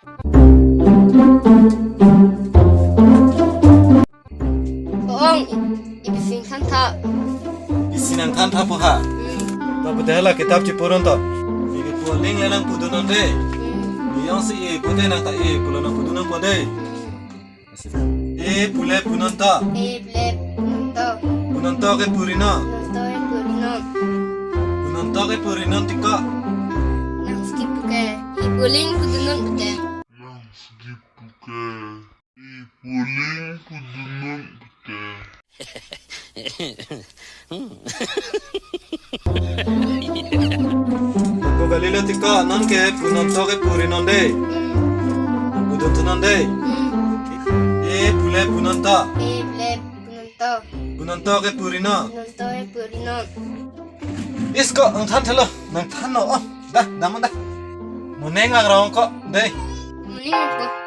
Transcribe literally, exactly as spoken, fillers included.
Ong, i-, ibisi nangthan tha. Ibisi nangthan tha po ha. Hmm. To pute la kitab chipuron to. Ipu aling le nangpudun non dei. Hmm. Iyang si e pute nang ta e pulo nangpudun nangpo dei. Hmm. E pule punon to. E pule punon to. Punon to ke purinon. Punon to ke purinon. Punon to ke purinon tiko. Nang skip ke. Ipu aling pudun non pute. Nang skip ke. Ipu aling pudun non pute. Ipu kali lo tiko, non ke punon to ke purinon dei. Hmm. Pudun thunon dei. Hmm. E pule punon to. E pule punon to. Punon to ke purinon. Punon to ke purinon. Isko, nangthan thelo, nangthan non. Oh, da, damon da. Mo neng agrong ko, dei. Mo neng ko.